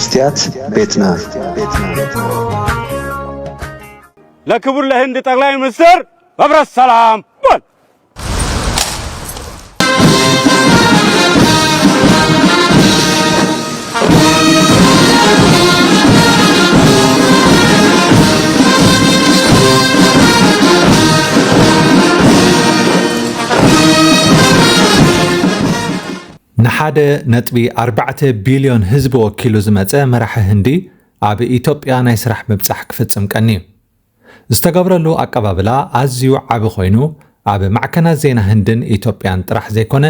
ስትያት ቤትና ለክቡር ለህንድ ጠቅላይ ሚኒስትር መብረት ሰላም በል። ንሓደ ነጥቢ ኣርባዕተ ቢልዮን ህዝቢ ወኪሉ ዝመጸ መራሒ ህንዲ ኣብ ኢትዮጵያ ናይ ስራሕ ምብጻሕ ክፍጽም ቀንዩ። ዝተገብረሉ ኣቀባብላ ኣዝዩ ዓቢ ኮይኑ፣ ኣብ ማዕከናት ዜና ህንድን ኢትዮጵያን ጥራሕ ዘይኮነ፣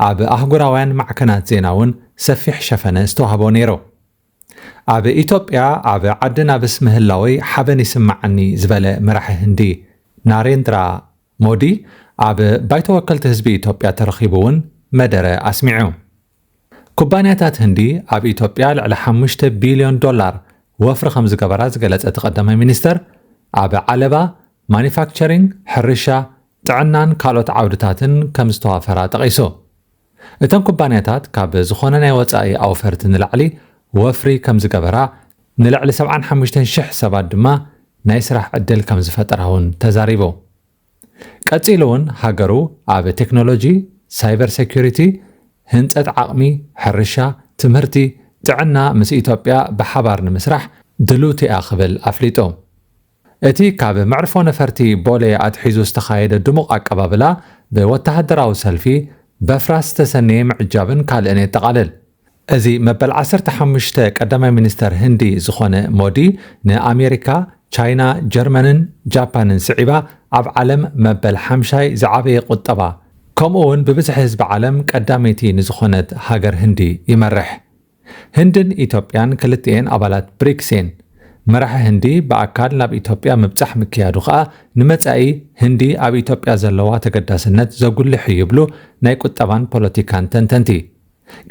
ኣብ ኣህጉራውያን ማዕከናት ዜና እውን ሰፊሕ ሸፈነ ዝተዋህቦ ነይሩ። ኣብ ኢትዮጵያ ኣብ ዓዲ ናብስ ምህላወይ ሓበን ይስምዓኒ ዝበለ መራሒ ህንዲ ናሬንድራ ሞዲ፣ ኣብ ባይቶ ወከልቲ ህዝቢ ኢትዮጵያ ተረኺቡ እውን መደረ ኣስሚዑ። ኩባንያታት ህንዲ ኣብ ኢትዮጵያ ልዕሊ ሓሙሽተ ቢልዮን ዶላር ወፍሪ ከም ዝገበራ ዝገለጸ እቲ ቀዳማይ ሚኒስተር፣ ኣብ ዓለባ፣ ማኒፋክቸሪንግ፣ ሕርሻ፣ ጥዕናን ካልኦት ዓውድታትን ከም ዝተዋፈራ ጠቒሱ። እተን ኩባንያታት ካብ ዝኾነ ናይ ወጻኢ ኣውፈርቲ ንላዕሊ ወፍሪ ከም ዝገበራ፣ ንልዕሊ ሰብዓን ሓሙሽተን ሽሕ ሰባት ድማ ናይ ስራሕ ዕድል ከም ዝፈጠራ እውን ተዛሪቡ። ቀጺሉ እውን ሃገሩ ኣብ ቴክኖሎጂ፣ ሳይበር ሴኩሪቲ፣ ህንጸት ዓቕሚ፣ ሕርሻ፣ ትምህርቲ፣ ጥዕና ምስ ኢትዮጵያ ብሓባር ንምስራሕ ድልውቲ እያ ክብል ኣፍሊጡ። እቲ ካብ መዕርፎ ነፈርቲ ቦሌ ኣትሒዙ ዝተኻየደ ድሙቕ ኣቀባብላ ብወተሃደራዊ ሰልፊ፣ በፍራስ ዝተሰነየ ምዕጃብን ካልእን የጠቓልል። እዚ መበል ዓሰርተ ሓሙሽተ ቀዳማይ ሚኒስተር ህንዲ ዝኾነ ሞዲ ንኣሜሪካ፣ ቻይና፣ ጀርመንን ጃፓንን ስዒባ ኣብ ዓለም መበል ሓምሻይ ዝዓበየ ቁጠባ ከምኡ እውን ብብዝሒ ህዝቢ ዓለም ቀዳመይቲ ንዝኾነት ሃገር ህንዲ ይመርሕ። ህንድን ኢትዮጵያን ክልቲኤን ኣባላት ብሪክስ እየን። መራሒ ህንዲ ብኣካል ናብ ኢትዮጵያ ምብጻሕ ምክያዱ ከኣ ንመጻኢ ህንዲ ኣብ ኢትዮጵያ ዘለዋ ተገዳስነት ዘጉልሕ እዩ ይብሉ ናይ ቁጠባን ፖለቲካን ተንተንቲ።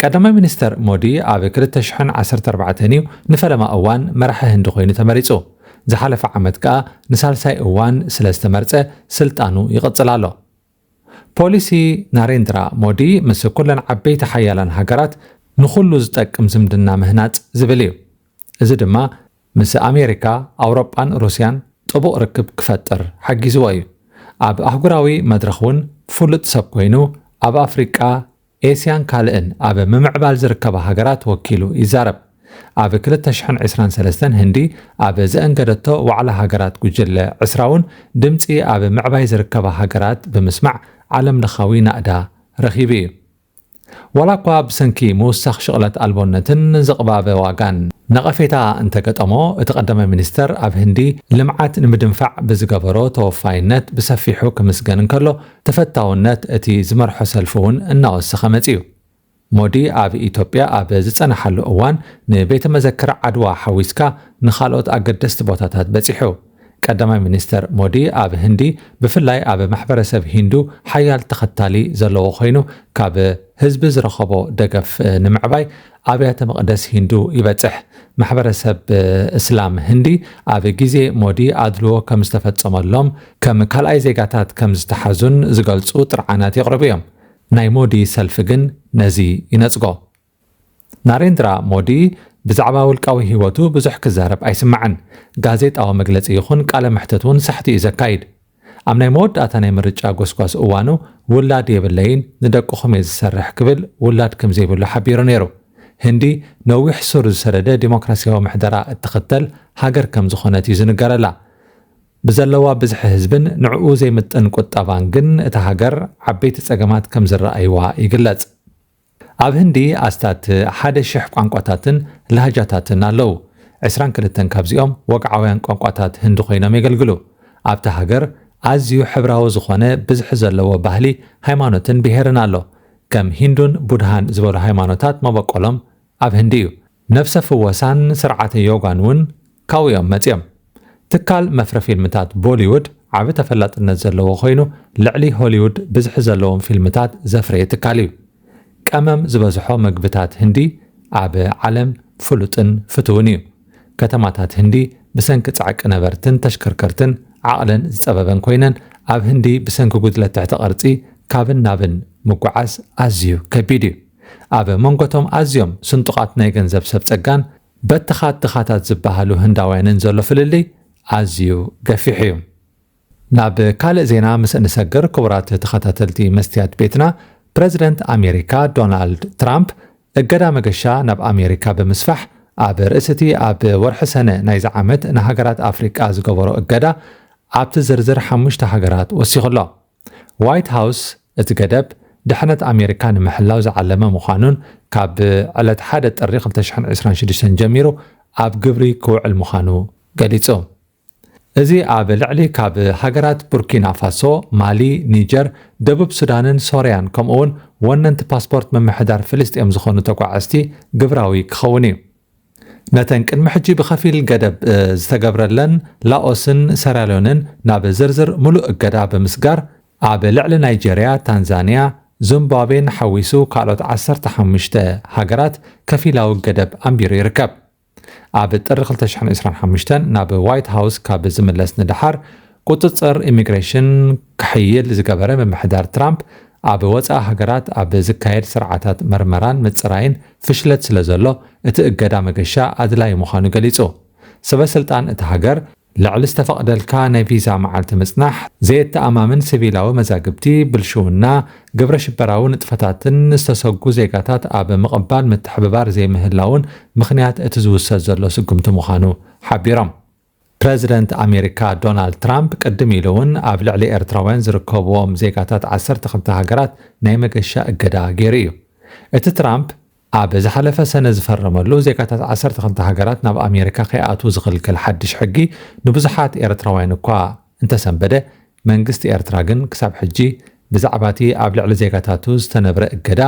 ቀዳማይ ሚኒስተር ሞዲ ኣብ ክልተ ሽሕን ዓሰርተ ኣርባዕተን እዩ ንፈለማ እዋን መራሒ ህንዲ ኮይኑ ተመሪጹ። ዝሓለፈ ዓመት ከኣ ንሳልሳይ እዋን ስለ ዝተመርጸ ስልጣኑ ይቕጽል ኣሎ። ፖሊሲ ናሬንድራ ሞዲ ምስ ኩለን ዓበይቲ ሓያላን ሃገራት ንኹሉ ዝጠቅም ዝምድና ምህናጽ ዝብል እዩ። እዚ ድማ ምስ ኣሜሪካ፣ ኣውሮጳን ሩስያን ጥቡቕ ርክብ ክፈጥር ሓጊዝዎ እዩ። ኣብ ኣህጉራዊ መድረኽ እውን ፍሉጥ ሰብ ኮይኑ ኣብ ኣፍሪቃ፣ ኤስያን ካልእን ኣብ ምምዕባል ዝርከባ ሃገራት ወኪሉ ይዛረብ። ኣብ ክልተ ሽሕን ዕስራን ሰለስተን ህንዲ ኣብ ዘእንገደቶ ዋዕላ ሃገራት ጉጅለ ዕስራ እውን ድምፂ ኣብ ምዕባይ ዝርከባ ሃገራት ብምስማዕ ዓለም ለኻዊ ናእዳ ረኺቡ እዩ። ዋላ እኳ ብሰንኪ ምውሳኽ ሽቕለት ኣልቦነትን ዝቕባበ ዋጋን ነቐፌታ እንተገጠሞ፣ እቲ ቀዳማይ ሚኒስተር ኣብ ህንዲ ልምዓት ንምድንፋዕ ብዝገበሮ ተወፋይነት ብሰፊሑ ክምስገን እንከሎ፣ ተፈታውነት እቲ ዝመርሖ ሰልፊ እውን እናወሰኸ መጺኡ። ሞዲ ኣብ ኢትዮጵያ ኣብ ዝጸንሓሉ እዋን ንቤተ መዘክር ዓድዋ ሓዊስካ ንኻልኦት ኣገደስቲ ቦታታት በጺሑ። ቀዳማይ ሚኒስተር ሞዲ ኣብ ህንዲ ብፍላይ ኣብ ማሕበረሰብ ሂንዱ ሓያል ተኸታሊ ዘለዎ ኮይኑ ካብ ህዝቢ ዝረኸቦ ደገፍ ንምዕባይ ኣብያተ መቕደስ ሂንዱ ይበጽሕ። ማሕበረሰብ እስላም ህንዲ ኣብ ግዜ ሞዲ ኣድልዎ ከም ዝተፈጸመሎም ከም ካልኣይ ዜጋታት ከም ዝተሓዙን ዝገልጹ ጥርዓናት የቕርቡ እዮም። ናይ ሞዲ ሰልፊ ግን ነዚ ይነጽጎ። ናሬንድራ ሞዲ ብዛዕባ ውልቃዊ ህይወቱ ብዙሕ ክዛረብ ኣይስማዕን። ጋዜጣዊ መግለጺ ይኹን ቃለ መሕተት እውን ሳሕቲ እዩ ዘካይድ። ኣብ ናይ መወዳእታ ናይ ምርጫ ጎስጓስ እዋኑ ውላድ የብለይን፣ ንደቅኹም እየ ዝሰርሕ ክብል ውላድ ከም ዘይብሉ ሓቢሩ ነይሩ። ህንዲ ነዊሕ ሱር ዝሰደደ ዲሞክራሲያዊ ምሕደራ እትኽተል ሃገር ከም ዝኾነት እዩ ዝንገረላ። ብዘለዋ ብዝሒ ህዝብን ንዕኡ ዘይምጥን ቁጠባን ግን እታ ሃገር ዓበይቲ ጸገማት ከም ዝረኣይዋ ይግለጽ። ኣብ ህንዲ ኣስታት ሓደ ሽሕ ቋንቋታትን ላህጃታትን ኣለዉ። ዕስራን ክልተን ካብዚኦም ወግዓውያን ቋንቋታት ህንዲ ኮይኖም የገልግሉ። ኣብታ ሃገር ኣዝዩ ሕብራዊ ዝኾነ ብዝሒ ዘለዎ ባህሊ፣ ሃይማኖትን ብሄርን ኣሎ። ከም ሂንዱን ቡድሃን ዝበሉ ሃይማኖታት መበቆሎም ኣብ ህንዲ እዩ። ነፍሰ ፍወሳን ስርዓተ ዮጋን እውን ካብኡ እዮም መጺኦም። ትካል መፍረ ፊልምታት ቦሊውድ ዓቢ ተፈላጥነት ዘለዎ ኮይኑ፣ ልዕሊ ሆሊውድ ብዝሒ ዘለዎም ፊልምታት ዘፍረየ ትካል እዩ። ቀመም ዝበዝሖ መግብታት ህንዲ ኣብ ዓለም ፍሉጥን ፍቱውን እዩ። ከተማታት ህንዲ ብሰንኪ ጻዕቂ ነበርትን ተሽከርከርትን ዓቕለን ዝጸበበን ኮይነን፣ ኣብ ህንዲ ብሰንኪ ጉድለት ትሕተ ቅርጺ ካብን ናብን ምጉዓዝ ኣዝዩ ከቢድ እዩ። ኣብ መንጎቶም ኣዝዮም ስንጡቓት ናይ ገንዘብ ሰብ ጸጋን በቲ ኻት ትኻታት ዝበሃሉ ህንዳውያንን ዘሎ ፍልልይ ኣዝዩ ገፊሕ እዩ። ናብ ካልእ ዜና ምስ እንሰግር፣ ክቡራት ተኸታተልቲ መስትያት ቤትና፣ ፕረዚደንት ኣሜሪካ ዶናልድ ትራምፕ እገዳ መገሻ ናብ ኣሜሪካ ብምስፋሕ፣ ኣብ ርእሲ እቲ ኣብ ወርሒ ሰነ ናይዚ ዓመት ንሃገራት ኣፍሪቃ ዝገበሮ እገዳ፣ ኣብቲ ዝርዝር ሓሙሽተ ሃገራት ወሲኹ ኣሎ። ዋይት ሃውስ እቲ ገደብ ድሕነት ኣሜሪካ ንምሕላው ዝዓለመ ምዃኑን፣ ካብ ዕለት ሓደ ጥሪ ክልተ ሽሕን ዕስራን ሽዱሽተን ጀሚሩ ኣብ ግብሪ ክውዕል ምዃኑ ገሊጹ። እዚ ኣብ ልዕሊ ካብ ሃገራት ቡርኪና ፋሶ፣ ማሊ፣ ኒጀር፣ ደቡብ ሱዳንን ሶርያን፣ ከምኡውን ወነንቲ ፓስፖርት ምምሕዳር ፍልስጤም ዝኾኑ ተጓዓዝቲ ግብራዊ ክኸውን እዩ። ነተን ቅድሚ ሕጂ ብኸፊል ገደብ፣ እ፣ ዝተገብረለን ላኦስን ሰራልዮንን ናብ ዝርዝር ምሉእ እገዳ ብምስጋር፣ ኣብ ልዕሊ ናይጀርያ፣ ታንዛንያ፣ ዚምባብዌን ሓዊሱ ካልኦት ዓሰርተ ሓሙሽተ ሃገራት ከፊላዊ ገደብ ኣንቢሩ ይርከብ። ኣብ ጥሪ ክልተ ሽሕን ዕስራን ሓሙሽተን ናብ ዋይት ሃውስ ካብ ዝምለስ ንደሓር፣ ቁጽጽር ኢሚግሬሽን ክሕይል ዝገበረ ምምሕዳር ትራምፕ፣ ኣብ ወጻኢ ሃገራት ኣብ ዝካየድ ስርዓታት መርመራን ምጽራይን ፍሽለት ስለ ዘሎ፣ እቲ እገዳ መገሻ ኣድላዪ ምዃኑ ገሊጹ። ሰበ ስልጣን እታ ሃገር፣ ልዕሊ ዝተፈቕደልካ ናይ ቪዛ መዓልቲ ምጽናሕ፣ ዘየተኣማምን ሲቪላዊ መዛግብቲ፣ ብልሽውና፣ ግብረ ሽበራዊ ንጥፈታትን ዝተሰጉ ዜጋታት ኣብ ምቕባል ምትሕብባር ዘይምህላውን ምኽንያት እቲ ዝውሰድ ዘሎ ስጉምቲ ምዃኑ ሓቢሮም። ፕረዚደንት ኣሜሪካ ዶናልድ ትራምፕ ቅድም ኢሉ እውን ኣብ ልዕሊ ኤርትራውያን ዝርከብዎም ዜጋታት ዓሰርተ ክልተ ሃገራት ናይ መገሻ እገዳ ገይሩ እዩ። እቲ ትራምፕ ኣብ ዝሓለፈ ሰነ ዝፈረመሉ፣ ዜጋታት ዓሰርተ ክልተ ሃገራት ናብ ኣሜሪካ ከይኣትዉ ዝኽልክል ሓድሽ ሕጊ፣ ንብዙሓት ኤርትራውያን እኳ እንተሰንበደ፣ መንግስቲ ኤርትራ ግን ክሳብ ሕጂ ብዛዕባ እቲ ኣብ ልዕሊ ዜጋታቱ ዝተነብረ እገዳ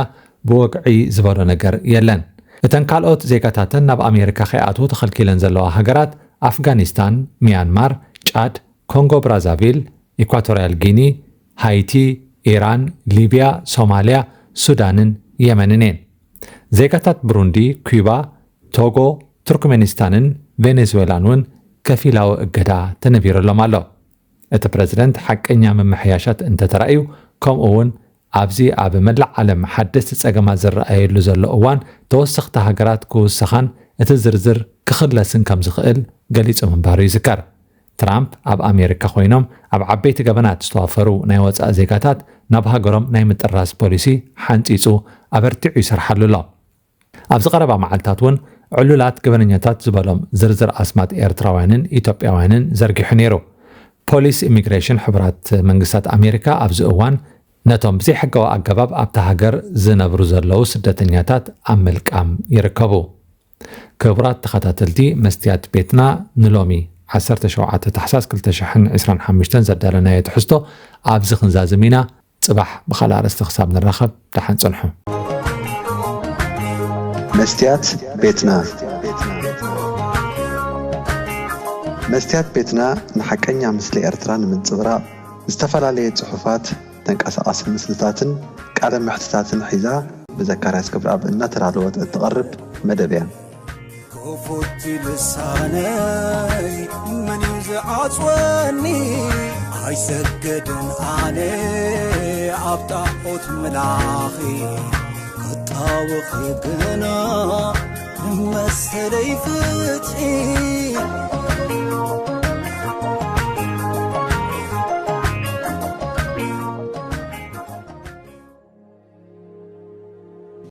ብወግዒ ዝበሎ ነገር የለን። እተን ካልኦት ዜጋታተን ናብ ኣሜሪካ ከይኣትዉ ተኸልኪለን ዘለዋ ሃገራት፣ ኣፍጋኒስታን፣ ሚያንማር፣ ጫድ፣ ኮንጎ ብራዛቪል፣ ኢኳቶርያል ጊኒ፣ ሃይቲ፣ ኢራን፣ ሊብያ፣ ሶማልያ፣ ሱዳንን የመንን እየን። ዜጋታት ብሩንዲ፣ ኩባ፣ ቶጎ፣ ቱርክሜኒስታንን ቬኔዙዌላን እውን ከፊላዊ እገዳ ተነቢሩሎም ኣሎ። እቲ ፕረዚደንት ሓቀኛ ምምሕያሻት እንተተራእዩ፣ ከምኡ እውን ኣብዚ ኣብ መላእ ዓለም ሓደስቲ ጸገማት ዝረኣየሉ ዘሎ እዋን፣ ተወሰኽቲ ሃገራት ክውሰኻን እቲ ዝርዝር ክኽለስን ከም ዝኽእል ገሊጹ ምንባሩ ይዝከር። ትራምፕ ኣብ ኣሜሪካ ኮይኖም ኣብ ዓበይቲ ገበናት ዝተዋፈሩ ናይ ወጻኢ ዜጋታት ናብ ሃገሮም ናይ ምጥራዝ ፖሊሲ ሓንጺጹ ኣበርቲዑ ይሰርሓሉ ኣሎ። ኣብዚ ቀረባ መዓልታት እውን ዕሉላት ገበነኛታት ዝበሎም ዝርዝር ኣስማት ኤርትራውያንን ኢትዮጵያውያንን ዘርጊሑ ነይሩ። ፖሊስ ኢሚግሬሽን ሕቡራት መንግስታት ኣሜሪካ ኣብዚ እዋን ነቶም ብዘይሕጋዊ ኣገባብ ኣብታ ሃገር ዝነብሩ ዘለዉ ስደተኛታት ኣብ ምልቃም ይርከቡ። ክቡራት ተኸታተልቲ መስትያት ቤትና፣ ንሎሚ ዓሰርተ ሸውዓተ ታሕሳስ ክልተ ሽሕን ዕስራን ሓሙሽተን ዘዳለናዮ ትሕዝቶ ኣብዚ ክንዛዝም ኢና። ጽባሕ ብኻልእ ኣርእስቲ ክሳብ ንራኸብ፣ ደሓን ጽንሑ። መስትያት ቤትና። መስትያት ቤትና ንሓቀኛ ምስሊ ኤርትራ ንምንጽብራቕ፣ ዝተፈላለየ ጽሑፋት፣ ተንቀሳቓሲ ምስልታትን ቃለ መሕትታትን ሒዛ ብዘካርያስ ክብረኣብ እናተዳለወት እትቐርብ መደብ እያ። ክፉት ልሳነይ መን እዩ ዝዓጽወኒ? ኣይሰግድን ኣነ ኣብ ጣዖት ምላኺ፣ ክጣወኺ ግና መሰለይ ፍትሒ።